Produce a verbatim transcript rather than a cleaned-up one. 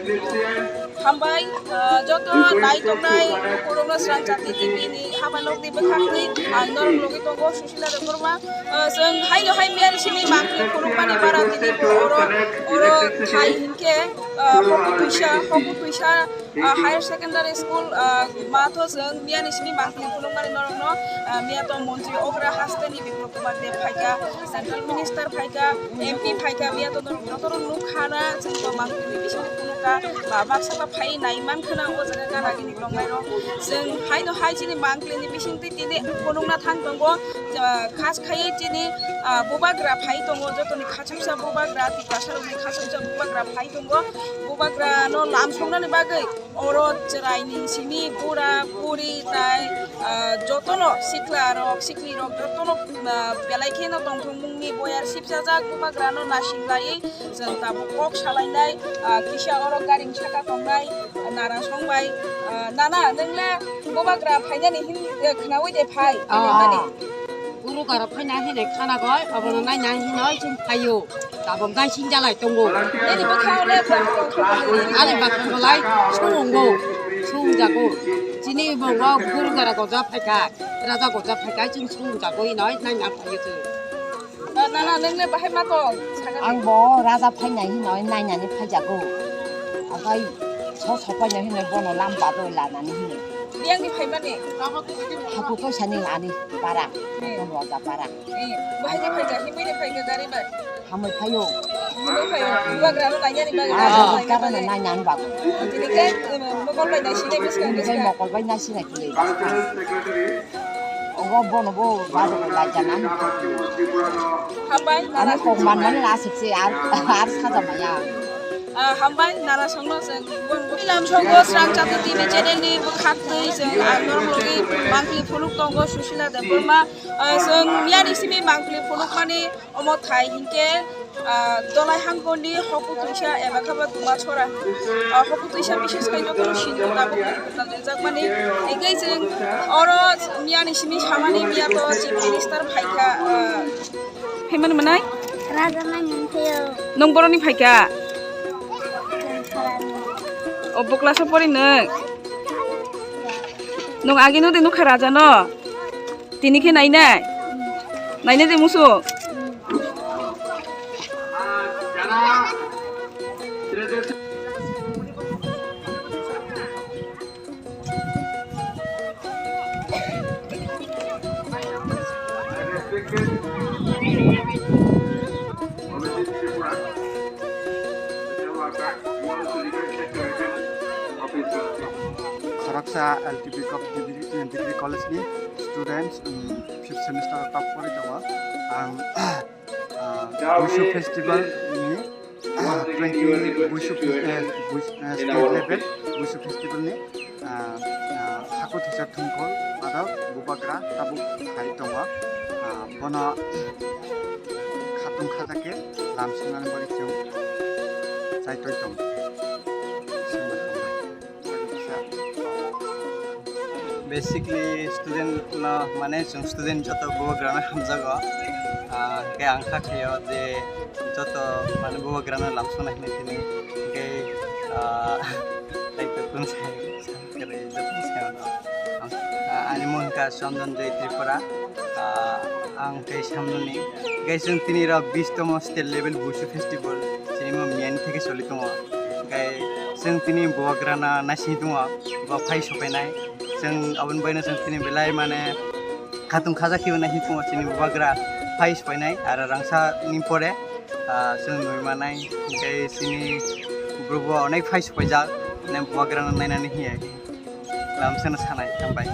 Hambai, ah, joto nai tongnai, Kurungno Srang Chati T V ni haba nokni bwkhakni ang norok logi tongo, Susila Debbarma. Ah, chwng haino hai miyani simi mangpili phunukmani bara tini bo oro, oro thai hinkhe, ah, Hoku Tuisa, Hoku Tuisa, ah, Higher Secondary School, ah, matho chwng miyani simi mangpili phunukmani norokno, ah, miya to montri okra hasteni Biplab Kumar Deb phaikha, Central Minister phaikha, M P phaikha, miya to norok joto rok nukha na, chwng to mangpili bising phunukha, ba baksa ba phai nai mankha na o jaga gana gini tongnai rok. Chwng haino hai chini mangpili ni bising twi tini phunukna thang tongo, ah, khas khaiwi chini, ah, bubagra phai tongo, jotoni khachuksa bubagra, Tiprasa rokni khachuksa bubagra phai tongo, bubagra no lamsoknani bagwi. Oro chwraini simi bura buri tai, ah, jotono sikla rok sikli rok jotono, ah, belai kheno tongthokmungni boyar sipsajak bubagrano nasinglaiwi chwng tabuk kok salainai, ah, kisa oro garing saka tongnai, ah, nara songbai, ah, nana nwngla bubagra phainani hin, eh, khnaui de phai, ah, hinwi mani. Guru gara phaina hinwi khana goi, abono naina hinwi chwng phaio. Tabuk naising jalai tongo. Nini bwkhao le bwkhao le. Ani bwkhao lai sungo, sungjago. Chini bongo guru gara goja phaikha, raja goja phaikha, chwng sungjago hinwi naina phaio chwng. Nana, nang le bahai ma tong? Ang bo raja phainai hinwi nainani phaijago. Okai so sopainai hinwi bono lam bado lanani hinwi. Biyang ni phaimani? Haku kaisa ni lani para. Hmm. Bono raja para. Eh, bahai ni phaikha, himui ni phaikha gari bai? Hamui phaio. Himui phaio. Bubagra no nainani bagwi. Ah, bubagra no nainani bagwi. Tini khe, um, mokol bai naisinai bwskang bwskang. Mokol bai naisinai tini bwskang. Ogo bono bo bado bo lai jana. Hambai, ani kok man mani la sikse ar, ar saja maya. Ah, hambai, nana songno se. Lamsongo Srang Chati T V channel ni bwkhak twi se, ang norok logi mangpili phunuk tongo Susila Debbarma. Ah, chwng miyani simi mangpili phunukmani omo thai hinkhe, ah, Dolai Hangkoni Hoku Tuisa eba khe ba Dumasora. Ah, Hoku Tuisa bises khai jotono sini tabuk jakmani. Hinkhe chwng oro miyani simi samani miya to Chief Minister phaikha, ah, phaimani mwnai? Raja nainani phaio. Nwng boroni phaikha? O bo class o pori nwng? Nwng agini de nukha raja no? Tini khe nainai? Nainai de musu? Khoroksa L T B Kok Degree, Degree College ni students, um, fifth semester o top pori tongo. Ang, ah, Buisu Festival ni, ah, twenty Buisu Fes-, eh, Buis-, eh, state level Buisu Festival ni, ah, ah, Haku Thisa Thumkol aro bubagra tabuk hai tongo. Ah, bono khatung khajakhe lam sungnani bagwi chwng chaitoi tongo. Basically, student no, mane, chwng student joto bubagrano hamjago. Ah, hwnkhe ang kha khaio je joto, mane, bubagrano lamsoknai hinwi tini, hwnkhe, ah, tei to kun sai, sai kwrwi joto sai mano. Ah, ani mung kha Chandan Joy Tripura. Ah, ang tei samnoni. Guys, chwng tini rok bish tomo state level Buisu Festival, chini mo miyani theke soli tongo. Guys, chwng tini bubagrana naising tongo, bo phai sopainai. Chwng aboni baino chwng tini belai mane khatung khaja khiyo naising tongo chini bubagra phai sopainai. Aro rangsa ni pore, ah, chwng nui manai, tei chini bro bo onek phai sopaijak, ne bubagrana nainani hiye. Lamsano sanai, hambai.